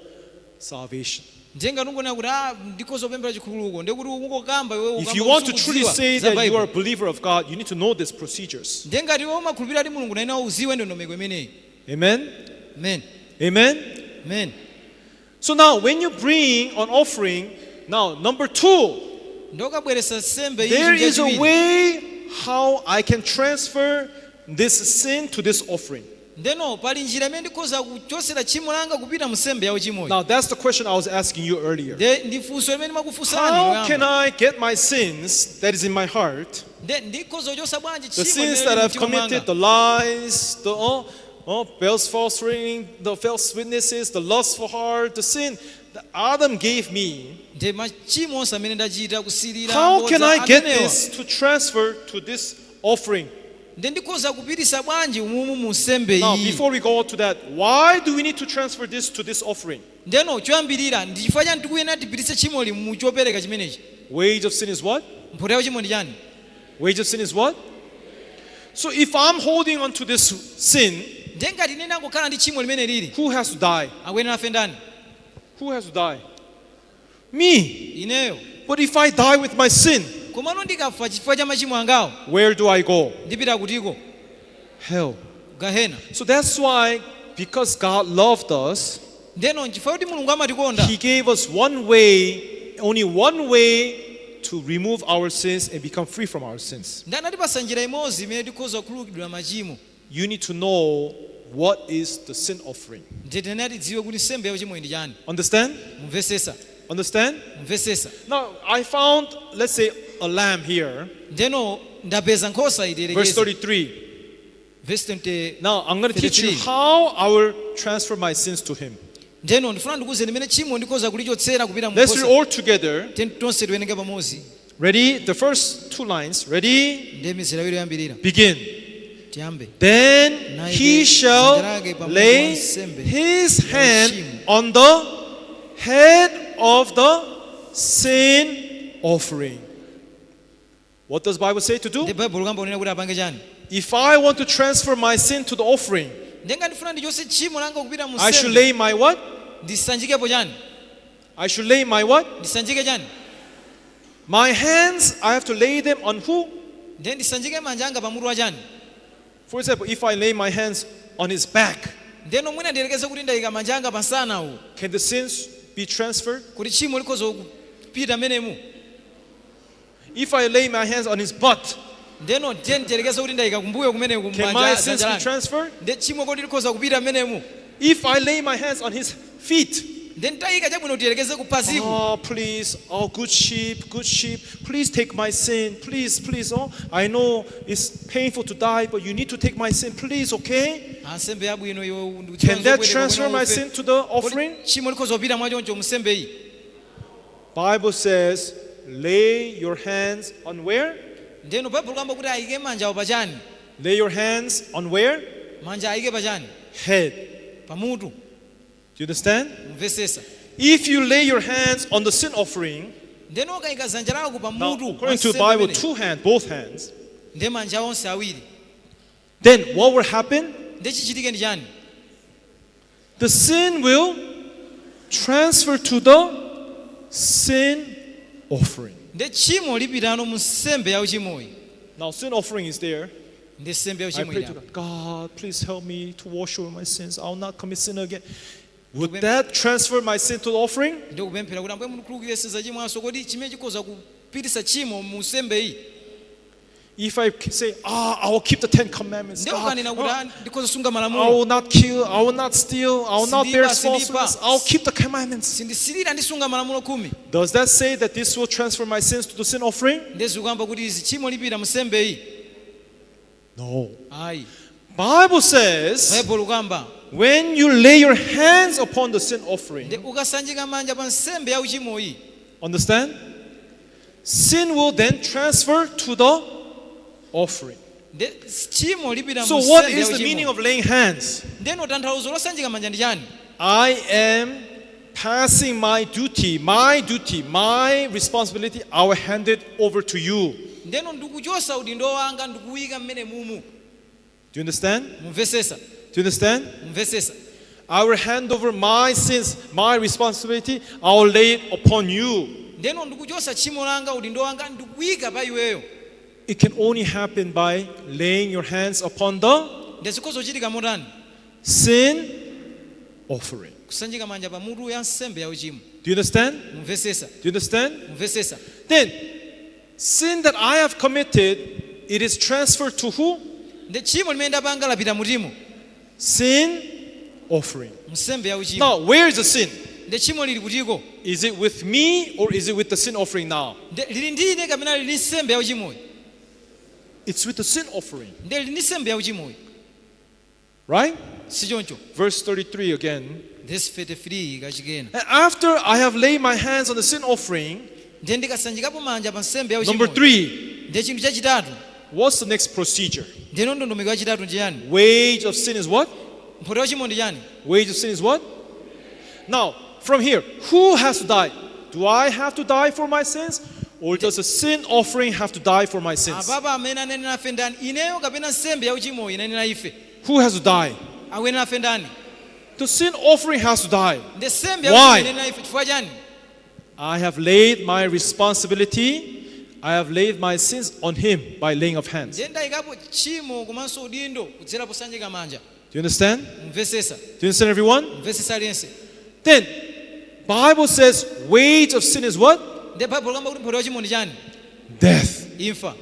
salvation. Ndiye ngati ungonena kuti ah ndikhoza kupemphera chikhululuko ndiye kuti ungokamba iwe. If you want to truly say that you are a believer of God, you need to know these procedures. Ndiye ngati iwe umakhulupirira ndi Mulungu nayenera uziwe ndondomeko imeneyi. Amen. Amen. Amen. Amen. So now, when you bring an offering, now number two, Ndokabweretsa nsembe iyi there is a chachiwiri. Way how I can transfer this sin to this offering. Ndeno pali njira imene ndikhoza kuchotsera tchimo langa kupita mu nsembe ya uchimoyi. Now, that's the question I was asking you earlier. Nde ndi funso limene ndimakufunsani How loyamba. can I get my sins that is in my heart, Nde ndikhoza kuchotsa bwanji the tchimo sins limene that lili I've mtima committed, mwanga? the lies, the false ring, the false witnesses, the lustful heart, the sin that Adam gave me? Nde machimo onse amene ndachita kusilira How can mbodza I get amenewa. this to transfer to this offering? Nde ndikhoza kupitisa bwanji umumu mu nsembe Now, iyi? before we go to that, why do we need to transfer this to this offering? Ndeno choyambirira ndi chifukwa chani tikuyenera tipitise tchimoli mu chopereka chimenechi? Wage of sin is what? Mphotho ya uchimo ndi chani? Wage of sin is what? So if I'm holding on to this sin, Ndiye ngati ine ndangokhala ndi tchimo limene lili who has to die? Akuyenera afe ndani? Who has to die? Me. Ineyo. But if I die with my sin, Komano ndikafa chifukwa cha machimo angawo where do I go? Ndipita kutiko? Hell. Gahena. So that's why, because God loved us, Ndeno nchifukwa kuti Mulungu amatikonda He gave us one way, only one way to remove our sins and become free from our sins. Ndi anatipasa njira imodzi imene tikhoza kukhululukidwa machimo. You need to know what is the sin offering. Ndiye tiyenera tidziwe kuti nsembe ya uchimo ndi chani. Understand? Mumvesesa? Understand? Mumvesesa? Now, I found, let's say, a lamb here, Ndeno ndapeza nkhosa verse itiyerekeze 33. Verse 20. Now, I'm going to teach you 33. how I will transfer my sins to him. Ndeno ndifuna ndikuwuzeni imene tchimo ndikhoza kulichotsera kupita mu Let's read nkhosa. all together. Tiyeni tonse tiwerenge pamodzi. Ready? The first two lines. Ready? Ndiye mizere iwiri yoyambirira. Begin. Tiyambe. Then he Naike shall dzanja lake pamutu lay wa nsembe his ya hand uchimo. On the head of the sin offering. What does Bible say to do? Ndi Baibulo kamba unena kuti apange chani? If I want to transfer my sin to the offering, Ndiye ngati ndifuna ndichose tchimo langa kupita mu I should nsembe, lay my what? Ndisanjikepo chani? I should lay my what? Ndisanjike chani? My hands, I have to lay them on who? Ndiye ndisanjike manja anga pamutu wa chani? For example, if I lay my hands on his back, Ndeno mwina ndiyelekeze kuti ndayika manja anga pansana uwu, can the sins be transferred? Kuti tchimo likhoza kupita menemu? If I lay my hands on his butt, Ndeno ndiye ndiyelekeze kuti ndayika kumbuyo kumeneku can my manja sins dzanja be langa, transferred? ndiye tchimo kodi likhoza kupita menemu? If I lay my hands on his feet, Ndiye nditayika chabwino tiyelekeze kuphaziku, oh, please, oh, good sheep, please take my sin, please, please. Oh, I know it's painful to die, but you need to take my sin, please, okay? Ansembe yabwino iwe. Can that transfer my sin to the offering? Tchimo likhoza kupita mwachoncho musembe iyi? Bible says, lay your hands on where? Ndeno Baibulo kamba kuti ayike manja awo pachani? Lay your hands on where? Manja ayike pachani? Head. Pamutu. Do you understand? Mumvesesa? If you lay your hands on the sin offering, Ndeno ukayika dzanja lako now, pamutu according to the wa Bible, nsembe, two hands, both hands, ndiye manja onse awiri, then what will happen? Ndiye chichitike ndi chani? The sin will transfer to the sin offering. Ndiye tchimo lipitano mu nsembe ya uchimoyi. Now, sin offering is there. Ndi nsembe ya I uchimo pray to ili. God, God, please help me to wash away my sins. I will not commit sin again. Would that transfer my sin to the offering? Ndiye kupemphera kuti Ambuye mundikhululukire sinzachimwanso, kodi chimene chikhoza kupitisa tchimo mu nsembe iyi? If I say, ah, I will keep the Ten Commandments, Ndiye God, ukanena kuti ah, "Ah, ndikhoza kusunga I malamulo, will not kill, I will not steal, I will not bear Sindiba, false sindiba. witness, I will keep the commandments. Sindisilira ndisunga malamulo khumi." Does that say that this will transfer my sins to the sin offering? Ndiye zikuyamba kuti izi tchimo lipita mu nsembe iyi? No. Ayi. Bible says, Baibulo kamba, when you lay your hands upon the sin offering, ndi ukasanjika manja pa nsembe ya uchimoyi, understand? Sin will then transfer to the offering. Ndi tchimo lipita mu So what nsembe is ya the meaning uchimo. of laying hands? Ndeno tanthauzo losanjika manja ndi chani? I am passing my duty, my duty, my responsibility, I will hand it over to you. Ndeno ndikuchosa udindo wanga ndikuyika mmene mumu. Do you understand? Mumvesesa? Do you understand? Mumvesesa? I will hand over my sins, my responsibility, I will lay it upon you. Ndeno ndikuchosa tchimo langa udindo wanga ndikuyika pa iweyo. It can only happen by laying your hands upon the Ndi zikhoza kuchitika motani? sin offering. Kusanjika manja pa mutu ya nsembe ya uchimo. Do you understand? Mumvesesa? Do you understand? Mumvesesa? Then, sin that I have committed, it is transferred to who? Ndi tchimo limene ndapanga lapita mutimo? Sin offering. Nsembe ya uchimo. Now, where is the sin? Ndi tchimo lili kutiko? Is it with me or is it with the sin offering now? Ndi lili ndi ine kapena lili ndi nsembe ya uchimoyi? It's with the sin offering, Ndi lili ndi nsembe ya uchimoyi. Right? Si choncho? Verse 33 again. Verse 33 kachikena. And after I have laid my hands on the sin offering, Ndiye ndikasanjikapo manja pa nsembe ya number uchimoyi, 3, ndiye chinthu chachitatu, what's the next procedure? Ndiye ndondomeko yachitatu ndi chani? Wage of sin is what? Mphotho ya uchimo ndi chani? Wage of sin is what? Now, from here, who has to die? Do I have to die for my sins? Or does the sin offering have to die for my sins? Apapa amene anenera afe ndani, ineyo kapena nsembe ya uchimoyi inenera ife? Who has to die? Akuyenera afe ndani? The sin offering has to die. Ndi nsembe ya Why? uchimo inenera ife. Chifukwa chani? I have laid my responsibility, I have laid my sins on him by laying of hands. Ndiye ndayikapo tchimo komanso udindo kudzera posanjika manja. Do you understand? Mumvesesa? Do you understand, everyone? Mumvesesa aliyense? Then, Bible says wage of sin is what? Ndiye Baibulo kamba kuti mphotho ya uchimo ndi chani? Death. Imfa.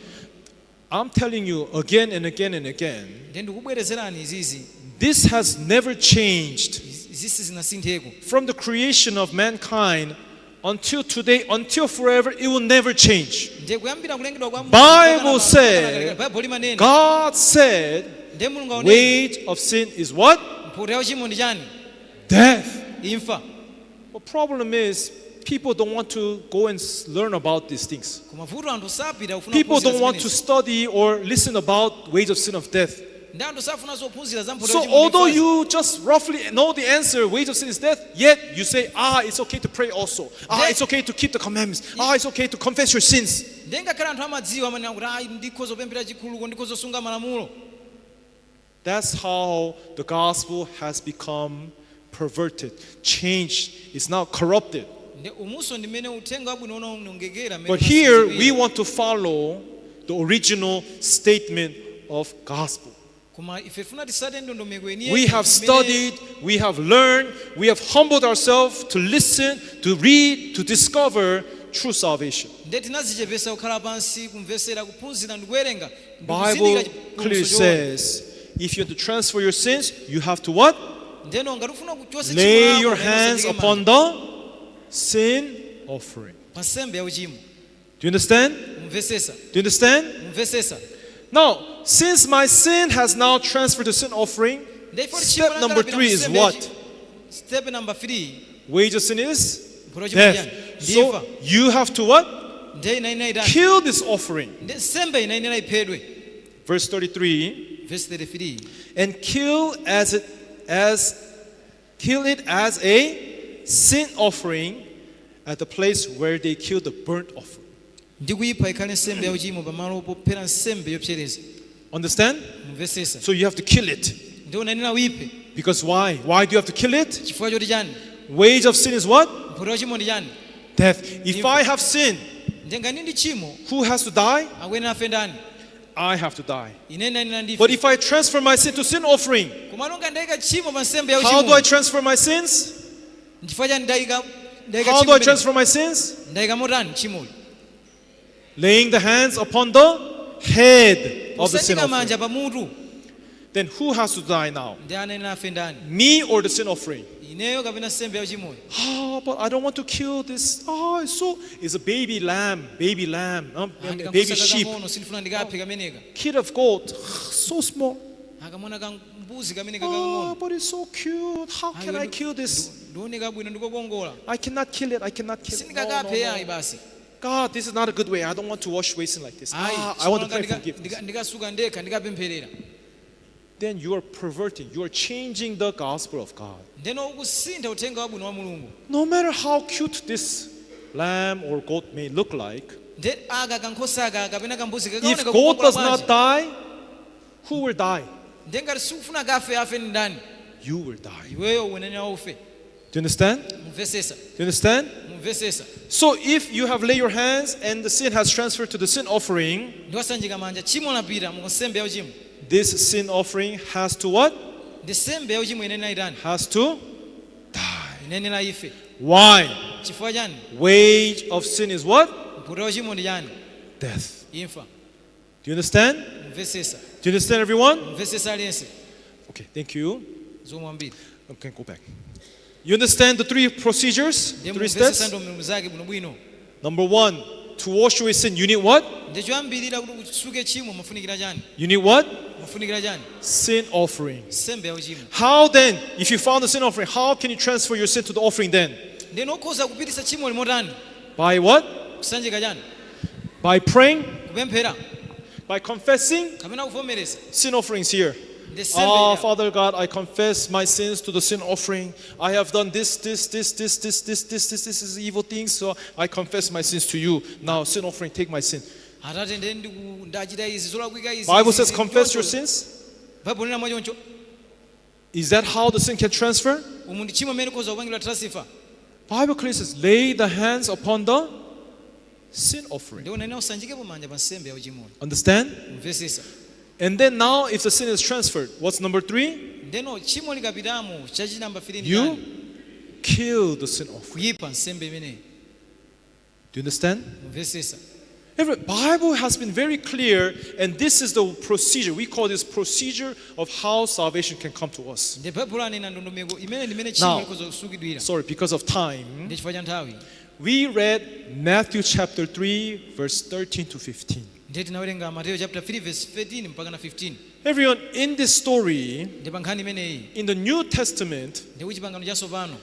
I'm telling you again and again and again, Ndiye ndikubwerezerani izizi, this has never changed izi sizinasintheko. From the creation of mankind until today, until forever, it will never change. Ndiye kuyambira kulengedwa kwa Bible said, Baibulo limanena, God said, ndiye Mulungu aonena, wage of sin is what? Mphotho ya uchimo ndi chani? Death. Imfa. The problem is, people don't want to go and learn about these things. Koma vuto anthu sapita kufuna People kuphunzira don't want to zimenezi. study or listen about wage of sin of death. Ndi anthu safuna zophunzira za mphotho So ya uchimo ndi although imfa. you just roughly know the answer, wage of sin is death, yet you say, ah, it's okay to pray also. Ah, it's okay to keep the commandments. Ah, it's okay to confess your sins. Ndiye ngakhale anthu amadziwa amanena kuti ayi ndikhoza kupemphera chikhululuko ndikhoza kusunga malamulo. That's how the gospel has become perverted, changed, it's now corrupted. Ndi umunso ndimene uthenga wabwino unaonongekera mmene But here we unasinthidwira. Want to follow the original statement of gospel. Koma ife tifuna titsate ndondomeko yeniyeni We have imene- studied, we have learned, we have humbled ourselves to listen, to read, to discover true salvation. Ndiye tinazichepesa kukhala pansi kumvesera kuphunzira ndi kuwerenga ndi Bible kuzindikira clearly chipulumutso choona. says if you want to transfer your sins, you have to what? Ndeno ngati ufuna kuchotsa tchimo Lay lako, your uyenera hands usanjike upon manja the sin offering. Pa nsembe ya uchimo. Do you understand? Mumvesesa? Do you understand? Mumvesesa? Now, since my sin has now transferred to sin offering, Ndiye ifo tchimo step langa number lapita 3 is ku nsembe ya what? Step number 3. Wage of sin is Mphotho ya uchimo death. ndi chani? Ndi imfa. So you have to what? Ndiye inayenera itani? Kill this offering. Ndiye nsembe inayenera iphedwe. Verse 33. Verse 33. And kill it as a sin offering at the place where they kill the burnt offering. Ndi kuyipha ikhale nsembe ya uchimo pamalo pophera nsembe yopsereza. Understand? Mumvesesa? So you have to kill it. Ndiye unayenera uyiphe. Because why? Why do you have to kill it? Chifukwa choti chani? Wage of sin is what? Mphotho ya uchimo ndi chani? Death. If I have sin, Ndiye ngati ndi tchimo, who has to die? Akuyenera afe ndani? I have to die. Ine ndayenera ndife. But if I transfer my sin to sin offering, Komano ngati ndayika tchimo pa nsembe ya how do I uchimo, transfer my sins? Nchifukwa chani ndayika ndayika How do tchimo I pamene? transfer my sins? Ndayika motani tchimoli? Laying the hands upon the head of the sin Kusanjika offering. manja pamutu. Then who has to die now? Ndi anayenera afe ndani? Me or the sin offering? Ineyo kapena nsembe ya uchimoyo? Oh, but I don't want to kill this. Oh, it's a baby lamb, baby sheep, Kang'ono sindifuna ndikaphe kameneka. Kid of goat, so small. Akamwana kambuzi kameneka Oh, kakang'ono. but it's so cute. How can I kill this? Ndioneka bwino ndikokongola. I cannot kill it. I cannot kill it. No, no, Sindikakaphe yayi no. basi. God, this is not a good way. I don't want to wash away sin like this. Ayi, Ah, I want to pray ndika- forgiveness. ndikasuka ndekha ndikapempherera. Then you are perverting. You are changing the gospel of God. Ndeno ukusintha uthenga wabwino wa Mulungu. No matter how cute this lamb or goat may look like, Nde aka kankhosa aka kapena kambuzi if kakaoneka goat kukongola does bwanji. not die, who will die? Nde ngati sikufuna kafe afe ndi ndani? You will die. Iweyo uyenera ufe. Do you understand? Mumvesesa? Do you understand? Mumvesesa? So if you have laid your hands and the sin has transferred to the sin offering, Ndiwasanjika manja tchimo lapita mu nsembe ya uchimo. This sin offering has to what? Ndi nsembe ya uchimo iyenera itani? Has to die. Iyenera ife. Why? Chifukwa chani? Wage of sin is what? Mphotho ya uchimo ndi chani? Death. Imfa. Do you understand? Mumvesesa? Do you understand, everyone? Mumvesesa aliyense? Okay, thank you. Zikomo kwambiri. Okay, go back. You understand the three procedures, Ndiye three mumvesesa steps? ndondomeko zake bwinobwino? Number one, to wash away sin, you need what? Ndi choyambirira kuti utsuke tchimo mafunikira chani? You need what? Mafunikira chani? Sin offering. Nsembe ya uchimo. How then, if you found the sin offering, how can you transfer your sin to the offering then? Ndeno ukhoza kupitisa tchimo limotani? By what? Kusanjika chani? By praying? Kupemphera? By confessing? Kapena kuvomereza? Sin offerings here. Ndi nsembe Ah, ya- Father God, I confess my sins to the sin offering. I have done this, this, this, this, this, this, this, this, this is evil things, so I confess my sins to you. Now, sin offering, take my sin. Atate ndiye ndachita izi zolakwika izi Bible izi, says izi, confess your choncho. sins. Bible lina mwachoncho. Is that how the sin can transfer? Umu ndi tchimo imene ikhoza kupangidwa transfer? Bible clearly says, lay the hands upon the sin offering. Ndiye unayenera usanjikepo manja pa nsembe ya uchimoyo. Understand? Mvesesa? And then now, if the sin is transferred, what's number three? Ndeno tchimo likapitamo chachi namba 3 ndi You chani? Kill the sin offering. Kuyipha nsembe imeneyi. Do you understand? Mvesesa? Every Bible has been very clear, and this is the procedure. We call this procedure of how salvation can come to us. Ndi Baibulo anena ndondomeko imene ndimene tchimo Now, likhoza kusukidwira. Sorry, because of time, Ndi chifukwa cha nthawi, we read Matthew chapter 3, verse 13 to 15. ndiye tinawerenga Mateyo chapter 3 verse 13 mpaka na 15. Everyone, in this story, Ndi pa nkhani imeneyi, in the New Testament, ndi kuchipangano chatsopano,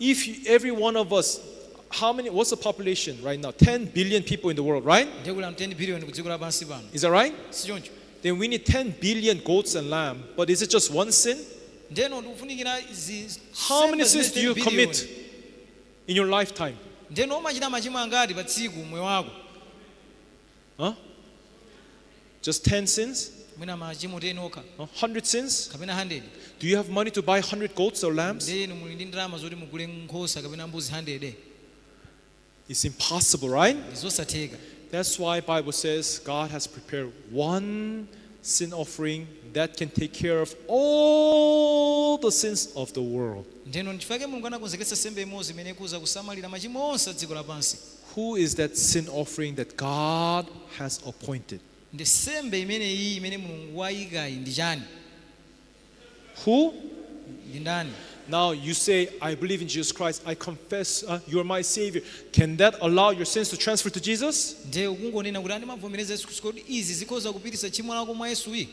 if you, every one of us, how many, what's the population right now? 10 billion people in the world, right? Ndiye kuli anthu 10 billion ku dziko lapansi pano. Is that right? Si choncho? Then we need 10 billion goats and lamb. But is it just one sin? Ndeno tikufunikira How many nsembe sins do zimene you 10 commit billion. in your lifetime? Ndeno umachita machimo angati pa tsiku moyo wako? Huh? Just 10 sins? Mwina machimo 10 okha. Huh? 100 sins? Kapena 100. Do you have money to buy 100 goats or lambs? Ndeno muli ndi ndalama zoti mugule nkhosa kapena mbuzi 100? It's impossible, right? Ndi zosatheka. That's why Bible says God has prepared one sin offering that can take care of all the sins of the world. Ndeno nchifukwa Mulungu anakonzeketsa sembe imodzi imene ikuza kusamalira machimo onse a dziko lapansi. Who is that sin offering that God has appointed? Ndi sembe imene iyi imene Mulungu wayikayi ndi chani? Who? Ndi ndani? Now you say, "I believe in Jesus Christ, I confess you are my Savior." Can that allow your sins to transfer to Jesus? Ndiye ukungonena kuti andimavomereza Yesu Khristu, kodi izi zikhoza kupitisa tchimo lako mwa Yesuyi?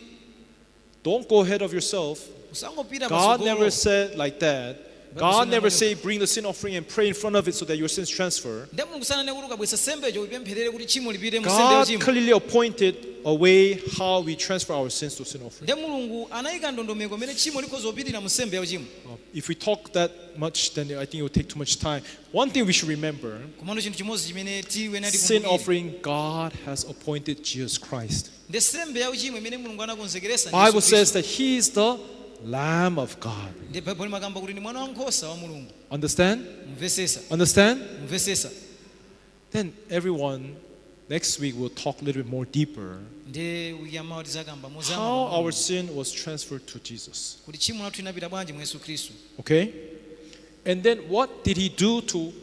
Don't go ahead of yourself. Usangopita God never patsogolo. Said like that. God never said, "Bring the sin offering and pray in front of it so that your sins transfer." Ndiye Mulungu sananene kuti ukabweretsa sembecho upempherere kuti tchimo lipite mu sembe God yochimo. Clearly appointed a way how we transfer our sins to sin offering. Ndiye Mulungu anayika ndondomeko imene tchimo likhoza kupitirira mu sembe yauchimo. If we talk that much, then I think it will take too much time. One thing we should remember: Komano chinthu chimodzi chimene tiyenera sin tikumbukire, offering, God has appointed Jesus Christ. Ndi sembe yauchimo imene Mulungu anakonzekeresa ndi Bible Yesu says Khristu. That He is the Lamb of God. Ndi Baibulo limakamba kuti ndi mwana wankhosa wa Mulungu. Understand? Mumvesesa? Understand? Mumvesesa? Then everyone, next week we'll talk a little bit more deeper Ndi wiki yamawa tizakamba mozama how pang'ono our sin was transferred to Jesus. kuti tchimo lathu linapita bwanji mwa Yesu Khristu. Okay? And then what did He do to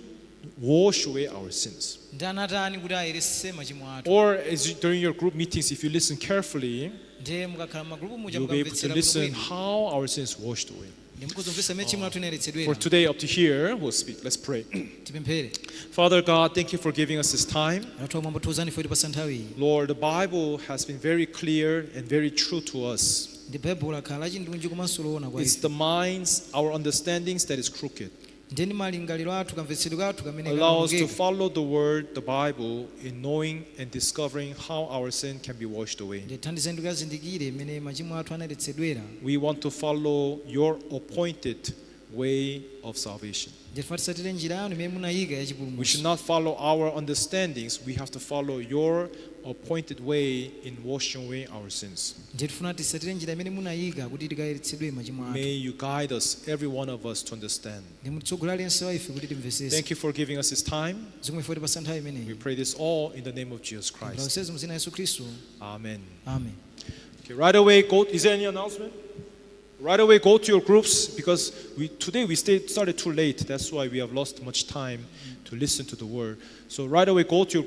wash away our sins? Ndi anatani kuti ayeretse machimo athu? Or during your group meetings, if you listen carefully, Ndiye mukakhala m'magrupu muja you'll be able to mukamvetsera listen bwinobwino, how our sins washed away. ndi mukuzomvetsa mmene tchimo lathu linayeretsedwera. For today, up to here, we'll speak. Let's pray. Tipemphere. Father God, thank you for giving us this time. Athu amwamba thokozani ife tipasa nthawi iyi. Lord, the Bible has been very clear and very true to us. Ndi Baibulo akhala lachindunji komanso loona kwa It's ife. the minds, our understandings that is crooked. Ndiye ndi malingaliro athu kamvetsedwe kathu kamene Allow us to kanongeka. Follow the word, the Bible, in knowing and discovering how our sin can be washed away. Ndiye thandizeni tikazindikire mmene machimo athu anayeretsedwera. We want to follow your appointed way of salvation. Ndiye tifuna tisatire njira yanu imene munayika ya We should chipulumutso. Not follow our understandings. We have to follow your appointed way in washing away our sins. Ndiye tifuna tisatire njira imene munayika kuti tikayeretsedwe machimo athu. May you guide us, every one of us, to understand. Ndi mutitsogolere aliyense wa ife kuti timvesese. Thank you for giving us this time. Zikomo ife tipasa nthawi We imeneyi. Pray this all in the name of Jesus Christ. Zonsezi muzina Yesu Khristu. Amen. Amen. Okay, right away, go. Is there any announcement? Right away, go to your groups because today we started too late. That's why we have lost much time to listen to the word. So right away, go to your group.